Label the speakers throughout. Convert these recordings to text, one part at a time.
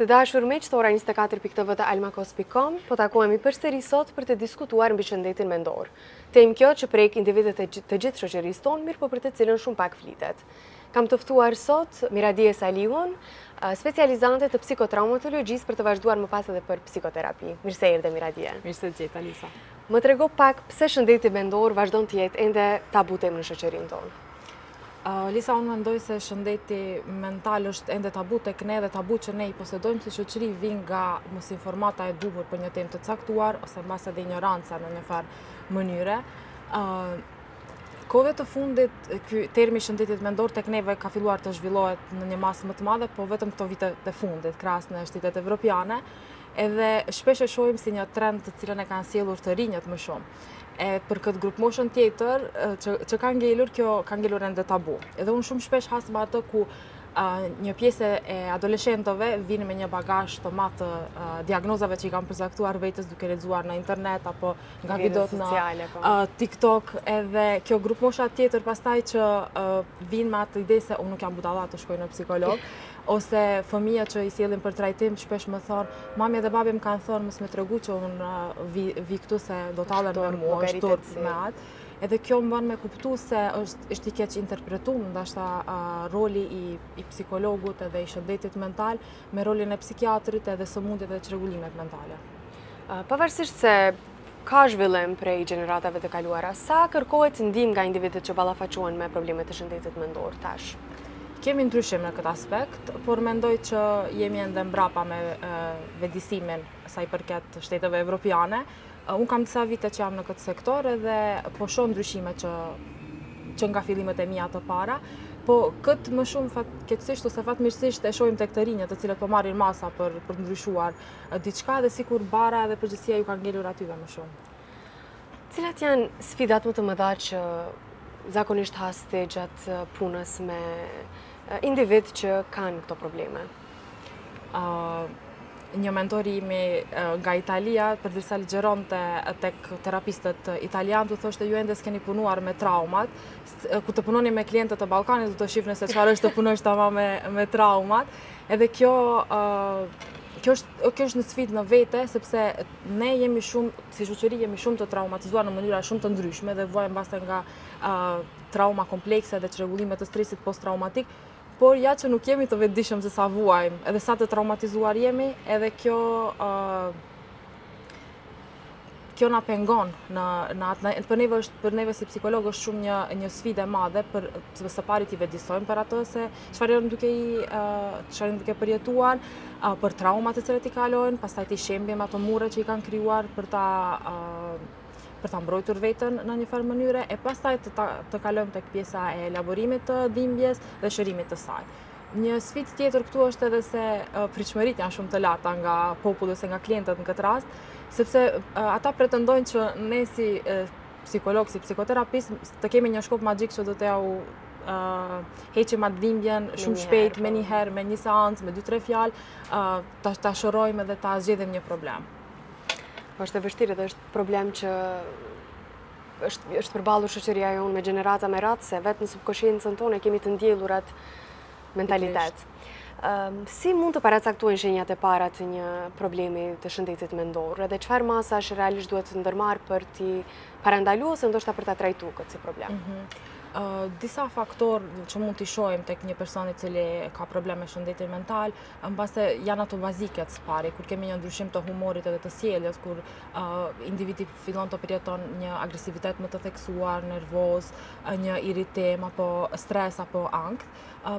Speaker 1: Të dashur miq të ora 24.tv të almakos.com, po takohemi përsëri sot për të diskutuar mbi shëndetin mendor. Temë kjo që prek individët e të gjithë shoqërisë tonë, mirëpo për të cilën shumë pak flitet. Kam të ftuar sot Miradije Salihun, specializante të psikotraumatologjisë për të vazhduar më pas edhe për psikoterapi. Mirë se erdhe Miradije.
Speaker 2: Mirë se të gjeta, Lisa.
Speaker 1: Më trego pak pse shëndeti mendor vazhdon të jetë ende tabu temë në shoqërinë tonë.
Speaker 2: Lisa, unë mendoj se shëndeti mental është ende tabu tek ne dhe tabu që ne i posedojmë si shoqëri vijnë nga mosinformata e duhur për një temë të caktuar ose mbase dhe injoranca në një farë mënyre. Kohëve të fundit, ky termi shëndetit mendor tek neve ka filluar të zhvillohet në një masë më të madhe, po vetëm këto vite të fundit, krahas në shtetet evropiane, edhe shpesh e shohim si një trend të cilën e kanë sjellur të rinjët më shumë. E për këtë grupmoshën tjetër që, që ka ngelur, kjo ka ngelur ende tabu. Edhe unë shumë shpesh has me atë ku një pjesë e adoleshentëve vinë me një bagazh të madh të diagnozave që i kanë përcaktuar vetes duke lexuar në internet apo nga videot në po. TikTok edhe kjo grupmosha tjetër pastaj që vinë me atë ide se unë nuk jam budalla të shkoj në psikolog ose fëmijët që i sjellin për trajtim shpesh më thonë mami dhe babi më kanë thonë mos me tregu që unë vi, vi këtu se do tallen me mua, është turp me atë. Edhe kjo më bën me kuptu se është është i keqinterpretum ndoshta roli i i psikologut edhe i shëndetit mental me rolin e psikiatrit edhe sëmundjet dhe çrregullimet
Speaker 1: mentale. Pavarësisht se ka zhvillim prej gjeneratave të kaluara, sa kërkohet ndihmë nga individët që ballafaqohen me probleme të shëndetit mendor tash?
Speaker 2: Kemi ndryshim në këtë aspekt, por mendoj që jemi ende mbrapa me vetëdijësimin sa i përket shteteve evropiane. Unë kam disa vite që jam në këtë sektor edhe po shoh ndryshime që që nga fillimet e mia të para, po këtë më shumë fatkeqësisht ose fatmirësisht e shohim tek të rinjët, të cilët po marrin masa për për të ndryshuar diçka dhe sikur barra edhe përgjegjësia ju ka ngelur atyve më
Speaker 1: shumë. Cilat janë sfidat më të mëdha që zakonisht has ti gjatë punës me individë që kanë këto probleme?
Speaker 2: një mentor i imi nga Italia, përderisa ligjëronte tek terapistët italianë, u thoshte ju ende s'keni punuar me traumat, kur të punoni me klientët e Ballkanit, do të shihni se çfarë është të punosh tamam me, me traumat. Edhe kjo, kjo është, kjo është një sfidë në vete, sepse ne jemi shumë, si shoqëri jemi shumë të traumatizuar në mënyra shumë të ndryshme dhe vuajmë mbase nga trauma komplekse dhe çrregullime të stresit post-traumatik, por ja që nuk jemi të vetëdijshëm se sa vuajmë, edhe sa të traumatizuar jemi, edhe kjo kjo na pengon në në atë për neve është për neve si psikolog është shumë një një sfidë e madhe për të së pari t'i vetëdijsojmë për atë se çfarë janë duke i çfarë janë duke përjetuar, për traumat të cilat i kalojnë, pastaj t'i shembim ato mure që i kanë krijuar për ta për ta mbrojtur veten në një farë mënyre e pastaj të ta, të kalojmë tek pjesa e elaborimit të dhimbjes dhe shërimit të saj. Një sfidë tjetër këtu është edhe se pritshmëritë janë shumë të larta nga populli ose nga klientët në këtë rast, sepse ata pretendojnë që ne si psikolog, si psikoterapist, të kemi një shkop magjik që do t'jua heqim atë dhimbjen shumë shpejt, me po. njëherë, me një seancë, me dy, tre fjalë, ta, ta shërojmë dhe ta zgjidhim një problem.
Speaker 1: Po është e vështirë dhe është problem që është është përballur shoqëria jonë me gjenerata me radhë se vetë në subkoshiencën tonë e kemi të ndjellur atë mentalitet. Si mund të paracaktohen shenjat e para të një problemi të shëndetit mendor edhe çfarë masash realisht duhet të ndërmarrë për t'i parandalu ose ndoshta për ta trajtu këtë si problem?
Speaker 2: Mhm. Disa faktorë që mund t'i shohim tek një person i cili ka problem me shëndetin mental, mbase janë ato baziket së pari, kur kemi një ndryshim të humorit edhe të sjelljes, kur individi fillon të përjeton një agresivitet më të theksuar, nervoz, një irritim apo stres apo ankth.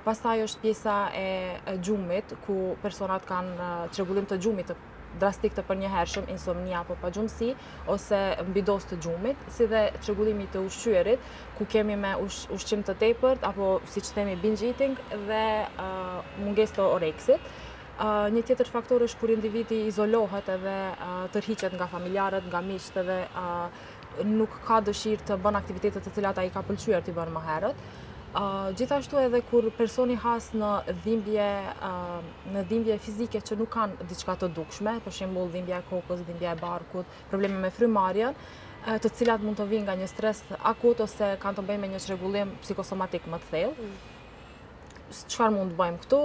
Speaker 2: Pastaj është pjesa e gjumit, ku personat kanë çrregullim të gjumit të drastik të përnjëhershëm, insomnia apo pagjumësi, ose mbidozë të gjumit, si dhe çrregullimi i të ushqyerit, ku kemi me ushqim të tepërt apo siç themi binge eating dhe mungesë të oreksit. Një tjetër faktor është kur individi izolohet edhe tërhiqet nga familjarët, nga miqtë edhe nuk ka dëshirë të bën aktivitete të cilat ai ka pëlqyer t'i bën më herët. Gjithashtu edhe kur personi has në dhimbje në dhimbje fizike që nuk kanë diçka të dukshme, për shembull dhimbja e kokës, dhimbja e barkut, probleme me frymëmarrjen, të cilat mund të vijnë nga një stres akut ose kanë të bëjnë me një çrregullim psikosomatik më të thellë. Mm. Çfarë mund të bëjmë këtu?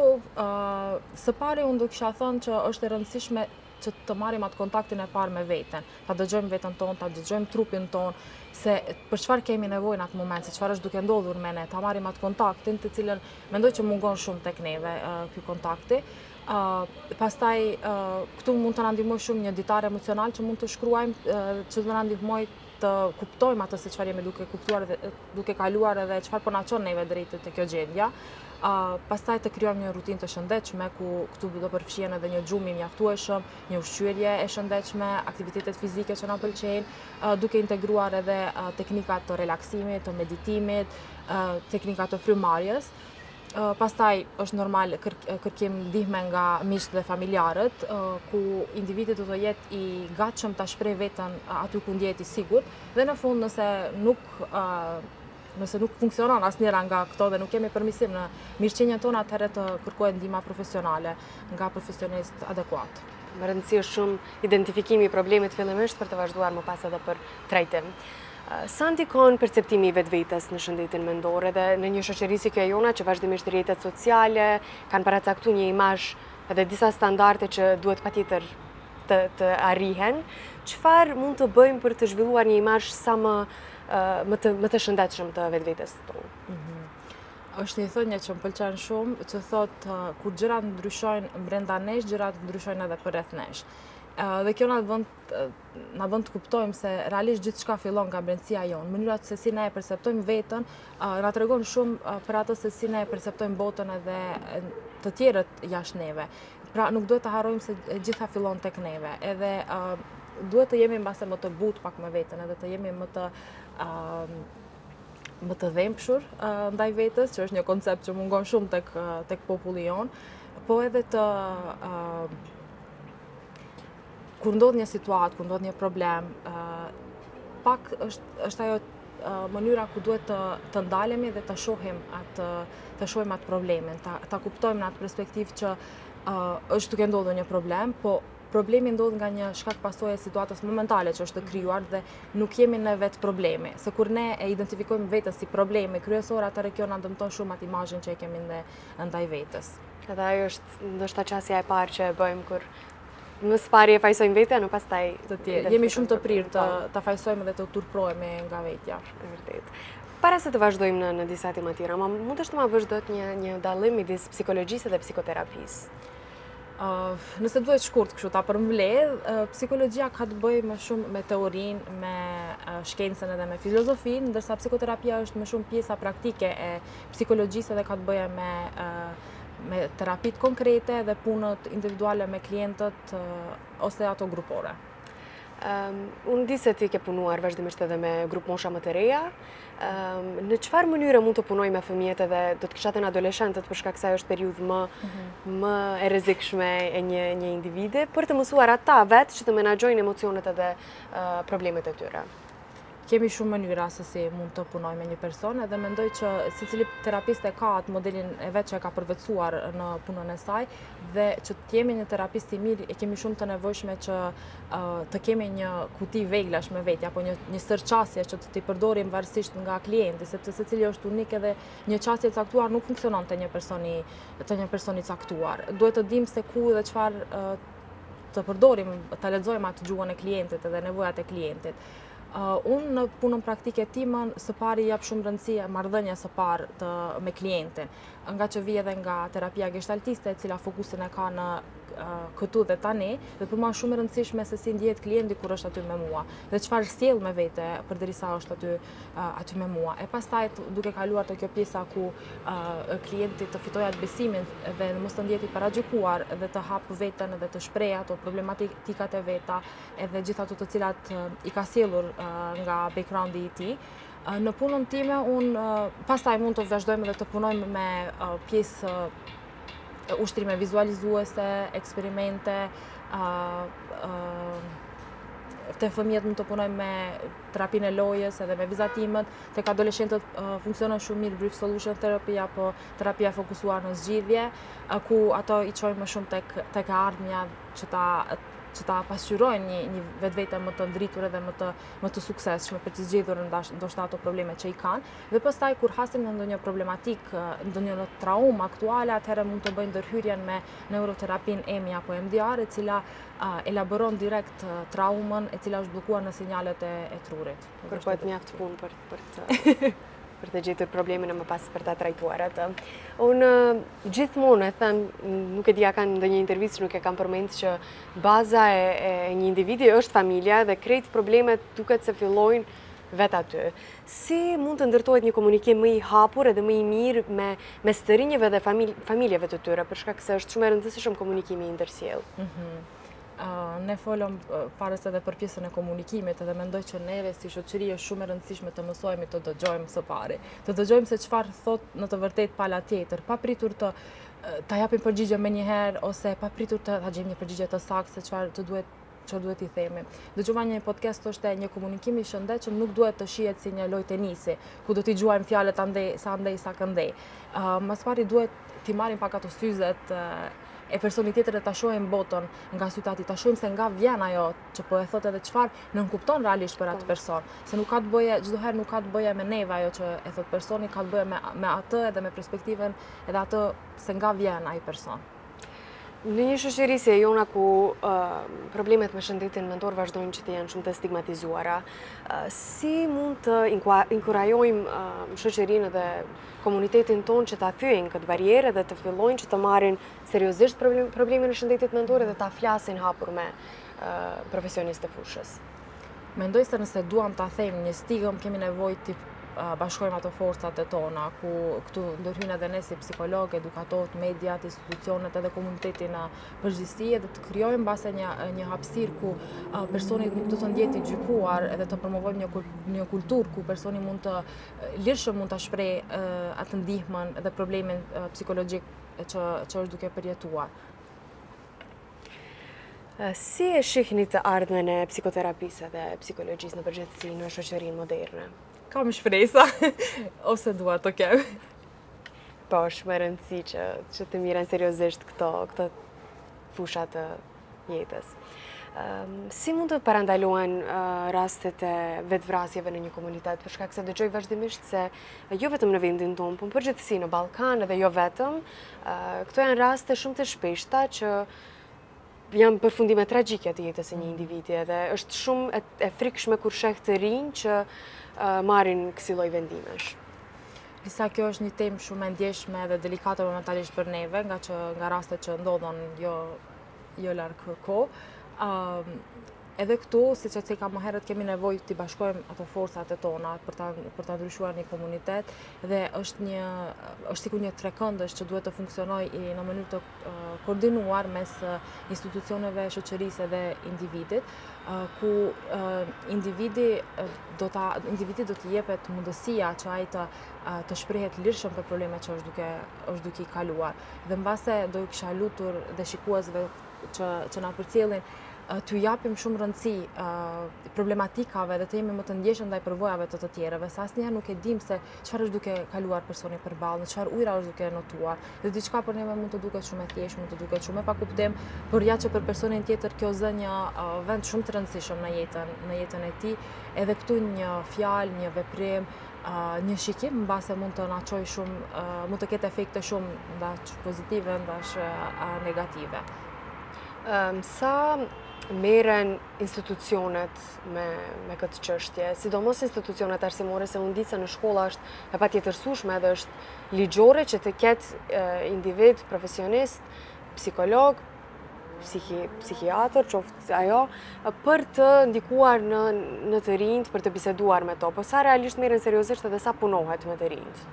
Speaker 2: Së pari unë do kisha thënë që është e rëndësishme që të marrim atë kontaktin e parë me veten, ta dëgjojmë veten tonë, ta dëgjojmë trupin tonë, se për çfarë kemi nevojë në atë moment, se çfarë është duke ndodhur me ne, ta marrim atë kontaktin, të cilën mendoj që mungon shumë tek neve ky kontakti. Pastaj këtu mund të na ndihmojë shumë një ditar emocional që mund të shkruajmë, që do na ndihmojë të kuptojmë atë se çfarë jemi duke kuptuar dhe duke kaluar edhe çfarë po na çon neve drejt te kjo gjendja. Uh, pastaj të krijojmë një rutinë të shëndetshme ku këtu do përfshihen edhe një gjumë i mjaftueshëm, një ushqyerje e shëndetshme, aktivitetet fizike që na pëlqejnë, uh, duke integruar edhe uh, teknika të relaksimit, të meditimit, uh, teknika të frymëmarrjes. Pastaj është normal kërkim ndihme nga miqtë dhe familjarët, ku individi do të jetë i gatshëm ta shprehë veten aty ku ndjehet i sigurt dhe në fund nëse nuk nëse nuk funksionon asnjëra nga këto dhe nuk kemi përmirësim në mirëqenien tonë, atëherë të kërkohet ndihma profesionale nga profesionistë
Speaker 1: adekuatë. Me rëndësi është shumë identifikimi i problemit fillimisht për të vazhduar më pas edhe për trajtim. Sa ndikon perceptimi i vetvetes në shëndetin mendor edhe në një shoqëri si kjo e jona që vazhdimisht rrjetet sociale kanë paracaktu një imazh edhe disa standarde që duhet patjetër të, të arrihen, çfarë mund të bëjmë për të zhvilluar një imazh sa më, më, të, më të shëndetshëm të vetvetes tonë? Mm
Speaker 2: -hmm. Është një thënie që më pëlqen shumë, që thotë kur gjërat ndryshojnë brenda nesh, gjërat ndryshojnë edhe përreth nesh. Dhe kjo na bën na bën të kuptojmë se realisht gjithçka fillon nga brendësia jonë. Mënyra se si ne e perceptojmë veten, na tregon shumë për atë se si ne e perceptojmë botën edhe të tjerët jashtë neve. Pra nuk duhet të harrojmë se gjitha fillon tek neve. Edhe duhet të jemi mbase më të butë pak me veten, edhe të jemi më të më të dhembshur ndaj vetes, që është një koncept që mungon shumë tek tek populli jonë, po edhe të kur ndodh një situatë, kur ndodh një problem, pak është është ajo mënyra ku duhet të të ndalemi dhe të shohim atë të shohim atë problemin, ta ta kuptojmë në atë perspektivë që uh, është duke ndodhur një problem, po problemi ndodh nga një shkak pasojë e situatës momentale që është krijuar dhe nuk jemi ne vetë problemi. Se kur ne e identifikojmë veten si problemi kryesor, atëherë kjo na dëmton shumë atë imazhin që e kemi ne ndaj
Speaker 1: vetes. Edhe ajo është ndoshta qasja e parë që e bëjmë kur më së pari e fajsojmë veten, e pastaj
Speaker 2: të tjerë. Jemi shumë të prirë të po. ta fajsojmë dhe të turprohemi nga vetja.
Speaker 1: E vërtetë. Para se të vazhdojmë në në disa tema tjera, ma mundesh të ma bësh dot një një dallim midis psikologjisë dhe psikoterapisë?
Speaker 2: Uh, nëse duhet shkurt kështu ta përmbledh, uh, psikologjia ka të bëjë më shumë me teorinë, me uh, shkencën edhe me filozofinë, ndërsa psikoterapia është më shumë pjesa praktike e psikologjisë edhe ka të bëjë me uh, me terapitë konkrete dhe punët individuale me klientët ose ato
Speaker 1: grupore. Um, unë di se ti ke punuar vazhdimisht edhe me grupmosha më të reja. Um, në çfarë mënyre mund të punoj me fëmijët edhe do të kisha thënë adoleshentët për shkak se ajo është periudhë më mm -hmm. më e rrezikshme e një një individi për të mësuar ata vetë që të menaxhojnë emocionet edhe uh, problemet e tyre.
Speaker 2: Kemi shumë mënyra se si mund të punojmë me një person edhe mendoj që secili terapist e ka atë modelin e vet që e ka përvetësuar në punën e saj dhe që të jemi një terapist i mirë e kemi shumë të nevojshme që të kemi një kuti veglash me vete apo një një sërë qasje që t'i përdorim varësisht nga klienti sepse secili është unik edhe një qasje e caktuar nuk funksionon te një personi te një person i caktuar. Duhet të dimë se ku dhe çfarë të përdorim, të lexojmë atë gjuhën e klientit edhe nevojat e klientit. Unë në punën praktike timen, së pari jap shumë rëndësi marrëdhënies së parë të, me klientin, nga që vij edhe nga terapia gestaltiste, e cila fokusin e ka në këtu dhe tani, dhe për mua është shumë e rëndësishme se si ndjehet klienti kur është aty me mua, dhe çfarë sjell me vete përderisa është aty, aty me mua. E pastaj duke kaluar te kjo pjesa ku klienti të fitojë atë besimin dhe mos të ndjehet i paragjykuar dhe të hapë veten dhe të shprehë ato problematikat e veta, edhe gjithë ato të cilat i ka sjellur nga backgroundi i tij. Në punën time, unë pastaj mund të vazhdojmë dhe të punojmë me pjesë ushtrime vizualizuese, eksperimente, te fëmijët mund të punojmë me terapinë e lojës edhe me vizatimet, tek adoleshentët funksionon shumë mirë brief solution therapy apo terapia fokusuar në zgjidhje, ku ato i çojmë më shumë tek tek e ardhmja që ta që ta pasqyrojnë një, një vetvete më të ndritur edhe më të, më të suksesshme për të zgjidhur ndoshta ato probleme që i kanë. Dhe pastaj kur hasim në ndonjë problematikë, ndonjë traumë aktuale, atëherë mund të bëjnë ndërhyrjen me neuroterapinë EMI apo EMDR, e cila elaboron direkt traumën e cila është bllokuar në sinjalet e, e trurit.
Speaker 1: Kërkohet mjaft punë për, për të për të gjetur problemin e më pas për ta trajtuar atë. Unë gjithmonë e them, nuk e di a kanë ndonjë intervistë që nuk e kam përmend që baza e, e një individi është familja dhe krejt problemet duket se fillojnë vetë aty. Si mund të ndërtohet një komunikim më i hapur edhe më i mirë me mes të rinjve dhe familjeve të tyre, për shkak se është shumë e rëndësishëm komunikimi i ndërsjellë.
Speaker 2: Mhm. Ne folëm parës edhe për pjesën e komunikimit edhe mendoj që neve si shoqëri është shumë e rëndësishme të mësohemi të dëgjojmë së pari. Të dëgjojmë se çfarë thotë në të vërtetë pala tjetër, pa pritur të ta japim përgjigje menjëherë ose pa pritur të ta gjejmë një përgjigje të saktë se çfarë të duhet që duhet t'i themi. Dëgjova një podcast thoshte një komunikim i shëndetshëm nuk duhet të shihet si një lojë tenisi, ku do t'i gjuajmë fjalët andej, sa andej, sa këndej. Uh, ma s'pari duhet t'i marrim pak ato syzet uh, e personit tjetër dhe ta shohim botën nga sytë e atij, ta shohim se nga vjen ajo që po e thotë edhe çfarë nënkupton realisht për atë po. person. Se nuk ka të bëjë, çdo herë nuk ka të bëjë me neve ajo që e thotë personi, ka të bëjë me, me atë edhe me perspektivën edhe atë se nga vjen ai person.
Speaker 1: Në një shoqëri si e jona ku problemet me shëndetin mendor vazhdojnë që të jenë shumë të stigmatizuara, si mund të inkurajojmë shoqërinë dhe komunitetin tonë që ta thyejnë këtë barrierë dhe të fillojnë që të marrin seriozisht problemin e shëndetit mendor dhe ta flasin hapur me profesionistë të fushës?
Speaker 2: Mendoj se nëse duam ta thejmë një stigëm, kemi nevojë t'i bashkojmë ato forcat e tona, ku këtu ndërhyjnë edhe ne si psikologë, edukatorët, mediat, institucionet edhe komuniteti në përgjithësi edhe të krijojmë mbase një një hapësirë ku personi nuk do të ndjehet i gjykuar edhe të promovojmë një një kulturë ku personi mund të lirshëm mund ta shprehë atë ndihmën dhe problemin psikologjik që që është duke përjetuar.
Speaker 1: Si e shihni të ardhmen e psikoterapisë dhe psikologjisë në përgjithësi në shoqërinë moderne?
Speaker 2: Kam shpresa, ose dua të kem.
Speaker 1: Po, është me rëndësi që, që të merren seriozisht këto, këto fusha të jetës. Si mund të parandalohen rastet e vetëvrasjeve në një komunitet? Për shkak se dëgjoj vazhdimisht se jo vetëm në vendin tonë, po në përgjithësi në Ballkan edhe jo vetëm, këto janë raste shumë të shpeshta që janë përfundime tragjike të jetës së një individi edhe është shumë e, e frikshme kur sheh të rinj që marrin kësi lloj vendimesh.
Speaker 2: Lisa, kjo është një temë shumë e ndjeshme dhe delikate momentalisht për neve, nga që nga rastet që ndodhën jo jo larg kohë. Ëm edhe këtu, siç e ceka më herët, kemi nevojë t'i bashkojmë ato forcat e tona për ta për ta ndryshuar një komunitet dhe është një është sikur një trekëndësh që duhet të funksionojë i në mënyrë të koordinuar mes institucioneve, shoqërisë edhe individit, ku individi do ta individit do t'i jepet mundësia që ai të të shprehet lirshëm për problemet që është duke është duke i kaluar. Dhe mbase do i kisha lutur dhe shikuesve që që na përcjellin t'ju japim shumë rëndësi problematikave dhe të jemi më të ndjeshëm ndaj përvojave të të tjerëve, se asnjëherë nuk e dimë se çfarë është duke kaluar personi përballë, në çfarë ujëra është duke notuar. Dhe diçka për neve mund të duket shumë e thjeshtë, mund të duket shumë e pakuptim, por ja që për personin tjetër kjo zë një vend shumë të rëndësishëm në jetën, në jetën e tij. Edhe këtu një fjalë, një veprim, një shikim mbase mund të na çojë shumë, mund të ketë efekte shumë ndash pozitive, ndash negative.
Speaker 1: Sa merren institucionet me, me këtë çështje, sidomos institucionet arsimore, se unë di se në shkolla është e patjetërsueshme dhe është ligjore që të ketë individ, profesionist, psikolog, psihi, psikiatër, qoftë ajo, për të ndikuar në, në të rinjtë, për të biseduar me to. Po sa realisht merren seriozisht edhe sa punohet me të
Speaker 2: rinjtë?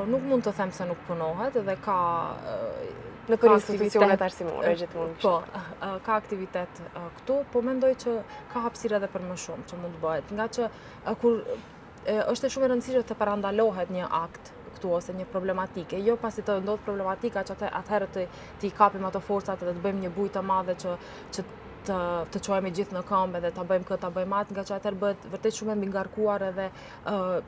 Speaker 2: Nuk mund të them se nuk punohet dhe ka
Speaker 1: Nëpër institucionet arsimore gjithmonë.
Speaker 2: Po, ka aktivitet këtu, po mendoj që ka hapësirë edhe për më shumë që mund të bëhet. Nga që kur është shumë e rëndësishme të parandalohet një akt këtu ose një problematikë, jo pasi të ndodhë problematika që atë, atëherë të, t'i kapim ato forcat dhe të bëjmë një bujë të madhe që, që të, të çohemi gjithë në këmbë dhe ta bëjmë këtë, ta bëjmë atë, nga që atëherë bëhet vërtet shumë e mbingarkuar edhe uh,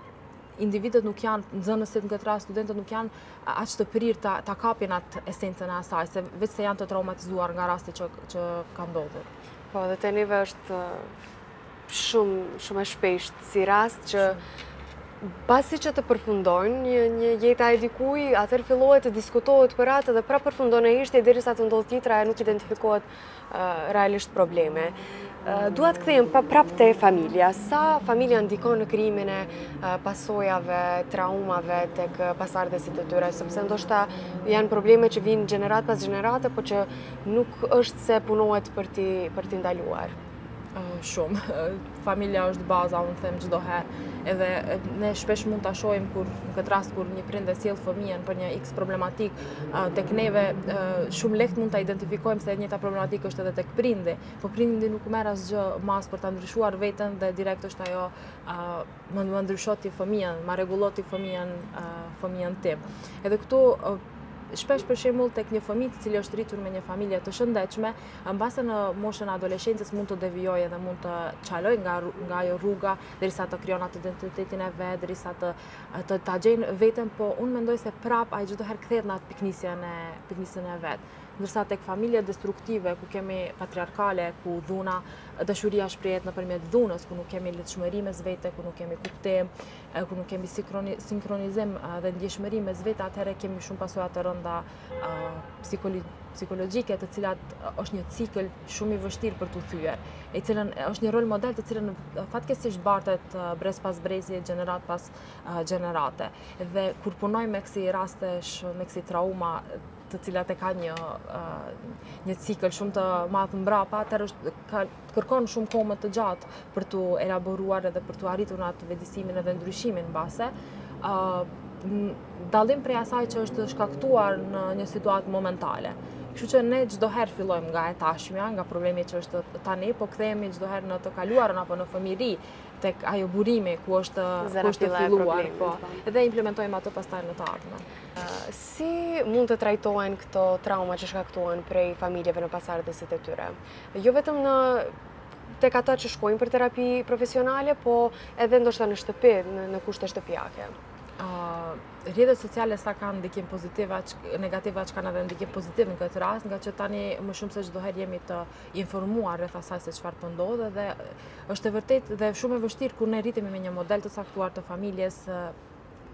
Speaker 2: individët nuk janë, nxënësit në këtë rast, studentët nuk janë aq të prirë ta, ta kapin atë esencën e asaj, se veç se janë të traumatizuar nga rasti që, që ka
Speaker 1: ndodhur. Po, dhe te neve është shumë, shumë e shpeshtë si rast që pasi që të përfundojnë një, një jeta e dikuj, atëherë fillohet të diskutohet për atë dhe prapë përfundon në heshtje derisa të ndodhë tjetra e nuk identifikohet realisht problemi. Dua të kthehem pa prapë te familja. Sa familja ndikon në krijimin e pasojave, traumave tek pasardhësit e tyre, sepse ndoshta janë probleme që vijnë gjeneratë pas gjenerate, po që nuk është se punohet për t'i për t'i ndaluar.
Speaker 2: Shumë. Familja është baza, unë them çdo herë. Edhe ne shpesh mund ta shohim kur në këtë rast kur një prind e sjell fëmijën për një X problematikë, tek neve shumë lehtë mund ta identifikojmë se e njëjta problematikë është edhe tek prindi, po prindi nuk merr asgjë masë për ta ndryshuar veten dhe direkt është ajo më më ndrysho ti fëmijën, ma rregullo ti fëmijën fëmijën tim. Edhe këtu shpesh për shembull tek një fëmijë i cili është rritur me një familje të shëndetshme, Mbase në moshën e adoleshencës mund të devijojë edhe mund të çalojë nga nga ajo rruga derisa të krijon atë identitetin e vet, derisa të të ta gjejnë veten, po unë mendoj se prap ai çdo herë kthehet në atë pikënisjen e pikënisjen e vet. Ndërsa tek familjet destruktive ku kemi patriarkale, ku dhuna, dashuria shprehet nëpërmjet dhunës, ku nuk kemi lidhshmëri mes vete, ku nuk kemi kuptim, ku nuk kemi sinkronizim dhe ndjeshmëri mes vete, atëherë kemi shumë pasoja të rënda psikologjike të cilat është një cikël shumë i vështirë për t'u thyer, e cilën është një rol model të cilën fatkeqësisht bartet brez pas brezi, gjeneratë pas gjenerate. Dhe kur punoj me kësi rastesh, me kësi trauma, të cilat e ka një një cikël shumë të madh mbrapa, atëherë është ka kërkon shumë kohë më të gjatë për t'u elaboruar edhe për t'u arritur në atë vetëdijësimin edhe ndryshimin mbase. ë dallim prej asaj që është shkaktuar në një situatë momentale. Kështu që ne çdo herë fillojmë nga e tashmja, nga problemi që është tani, po kthehemi çdo herë në të kaluarën apo në fëmijëri, tek ajo burimi ku është ku është filluar, po. po. Edhe implementojmë atë pastaj në të ardhmen.
Speaker 1: Si mund të trajtohen këto trauma që shkaktohen prej familjeve në pasardhësit e tyre? Jo vetëm në tek ata që shkojnë për terapi profesionale, po edhe ndoshta në shtëpi, në, në kushte shtëpiake.
Speaker 2: Uh, rrjetet sociale sa kanë ndikim pozitiv, aq negativ, aq kanë edhe ndikim pozitiv në këtë rast, ngaqë tani më shumë se çdo herë jemi të informuar rreth asaj se çfarë po ndodh dhe është e vërtetë dhe shumë e vështirë kur ne rritemi me një model të caktuar të familjes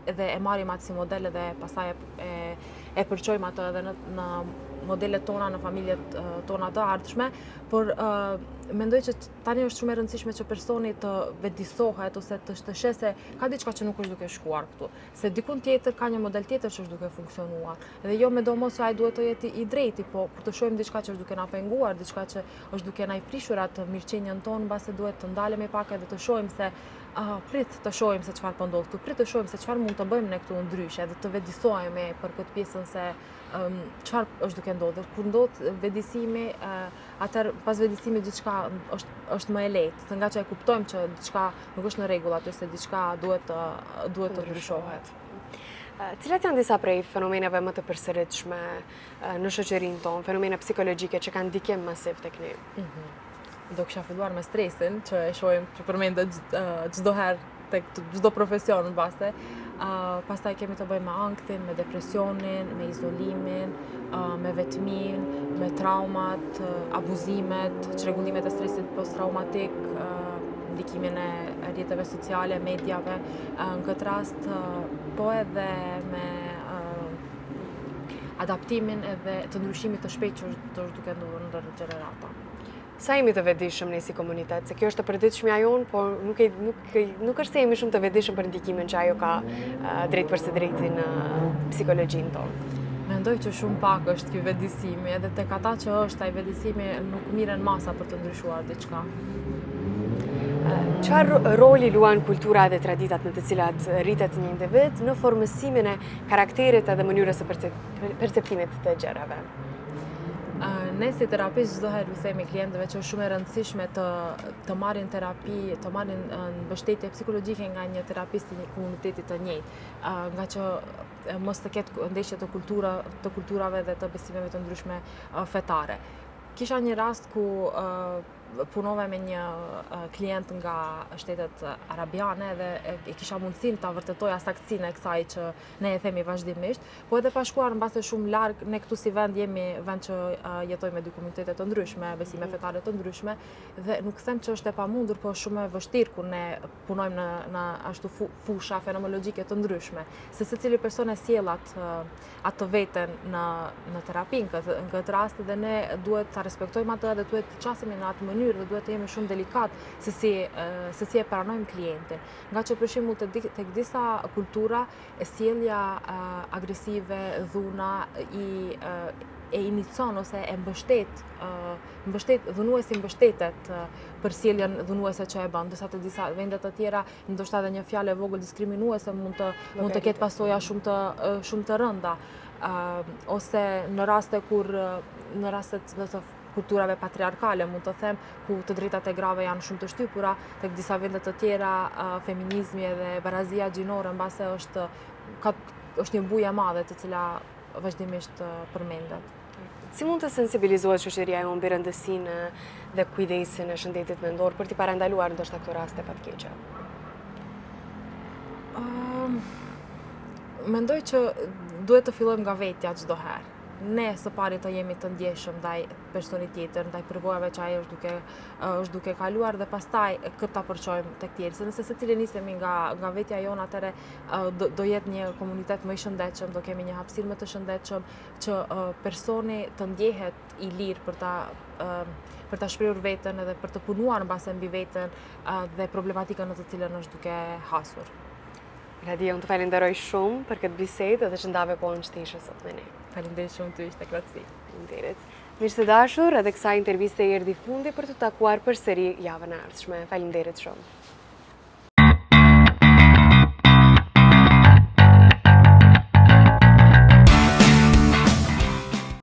Speaker 2: edhe e marrim atë si model edhe pastaj e, e, e përçojmë atë edhe në, në modelet tona, në familjet tona të ardhshme, por uh, mendoj që tani është shumë e rëndësishme që personi të vetëdijesohet ose të të sheh se ka diçka që nuk është duke shkuar këtu, se dikun tjetër ka një model tjetër që është duke funksionuar. Dhe jo me domos që ai duhet të jetë i drejti, po kur të shohim diçka që është duke na penguar, diçka që është duke na i prishur atë mirëqenien tonë, mbase duhet të ndalemi pak edhe të shohim se uh, prit të shohim se çfarë po ndodh këtu, prit të shohim se çfarë mund të bëjmë ne këtu ndryshe dhe të vetëdijesohemi për këtë pjesën se um, çfarë është duke ndodhur. Kur ndodh vetëdijesimi, uh, atëherë pas vetëdijesimit diçka është është më e lehtë, se ngaqë e kuptojmë që diçka nuk është në rregull aty se diçka duhet të duhet të ndryshohet.
Speaker 1: Cilat janë disa prej fenomeneve më të përsëritshme në shoqërinë tonë, fenomene psikologjike që kanë ndikim masiv tek ne? Mm
Speaker 2: -hmm. Do kisha filluar me stresin, që e shohim që përmendet çdo herë tek çdo profesion në bazë. Uh, pastaj kemi të bëjmë me ankthin, me depresionin, me izolimin, uh, me vetminë, me traumat, uh, abuzimet, çrregullimet e stresit posttraumatik, uh, ndikimin e rrjeteve sociale, mediave, uh, në këtë rast uh, po edhe me uh, adaptimin edhe të ndryshimit të shpejtë që është duke ndodhur ndër gjenerata.
Speaker 1: Sa jemi të vetëdijshëm ne si komunitet, se kjo është e përditshmja jonë, po nuk, e, nuk, nuk është se jemi shumë të vetëdijshëm për ndikimin që ajo ka drejtpërsëdrejti në psikologjinë
Speaker 2: tonë. Mendoj që shumë pak është ky vetëdijesimi, edhe tek ata që është ai vetëdijesimi nuk merren masa për të ndryshuar diçka.
Speaker 1: Çfarë roli luan kultura dhe traditat në të cilat rritet një individ në formësimin e karakterit edhe mënyrës së perceptimit të gjërave?
Speaker 2: Ne si terapistë çdo herë u themi klientëve që është shumë e rëndësishme të të marrin terapi, të marrin mbështetje psikologjike nga një terapist i një komuniteti të njëjtë, ngaqë mos të ketë ndeshje të kultura, të kulturave dhe të besimeve të ndryshme fetare. Kisha një rast ku Punova me një klient nga shtetet arabiane dhe e kisha mundësinë ta vërtetoja saktësinë e kësaj që ne e themi vazhdimisht, po edhe pa shkuar mbase shumë larg, ne këtu si vend jemi vend që jetojmë me dy komunitete të ndryshme, besime mhm. fetare të ndryshme dhe nuk them që është e pamundur, po është shumë e vështirë kur ne punojmë në në ashtu fusha fenomenologjike të ndryshme, se secili person e sjell atë atë veten në në terapi në këtë në këtë rast dhe ne duhet ta respektojmë atë dhe duhet të qasemi në atë mënyrë dhe duhet të jemi shumë delikat se si se si e pranojmë klientin. Ngaqë për shembull te tek disa kultura e sjellja agresive, dhuna i e inicon ose e mbështet mbështet dhunuesi mbështetet për sjelljen dhunuese që e bën, ndërsa te disa vende të tjera ndoshta edhe një fjalë e vogël diskriminuese mund të mund të ketë pasoja shumë të shumë të rënda. ose në raste kur në raste të, të kulturave patriarkale, mund të them, ku të drejtat e grave janë shumë të shtypura, tek disa vende të tjera feminizmi edhe barazia gjinore mbase është ka është një bujë e madhe të cila vazhdimisht përmendet.
Speaker 1: Si mund të sensibilizohet shoqëria jonë mbi rëndësinë dhe kujdesin e shëndetit mendor për t'i parandaluar ndoshta këto raste fatkeqe?
Speaker 2: Um, mendoj që duhet të fillojmë nga vetja çdo herë. Ne së pari të jemi të ndjeshëm ndaj personit tjetër, ndaj përvojave që ai është duke është duke kaluar dhe pastaj këtë ta përçojmë tek tjerët. Se nëse secili nisemi nga nga vetja jonë, atëherë do, do jetë një komunitet më i shëndetshëm, do kemi një hapësirë më të shëndetshëm që personi të ndjehet i lirë për ta për ta shprehur veten edhe për të punuar mbase mbi veten dhe problematikën në të cilën është duke
Speaker 1: hasur. Radije, unë të falenderoj shumë për këtë bisedë dhe që ndave kohën që të ishe sot me
Speaker 2: ne. Faleminderit shumë ty, ishte
Speaker 1: kënaqësi. Faleminderit. Miq të dashur, edhe kësaj interviste i erdhi fundi për t'u takuar përsëri javën e ardhshme. Faleminderit shumë.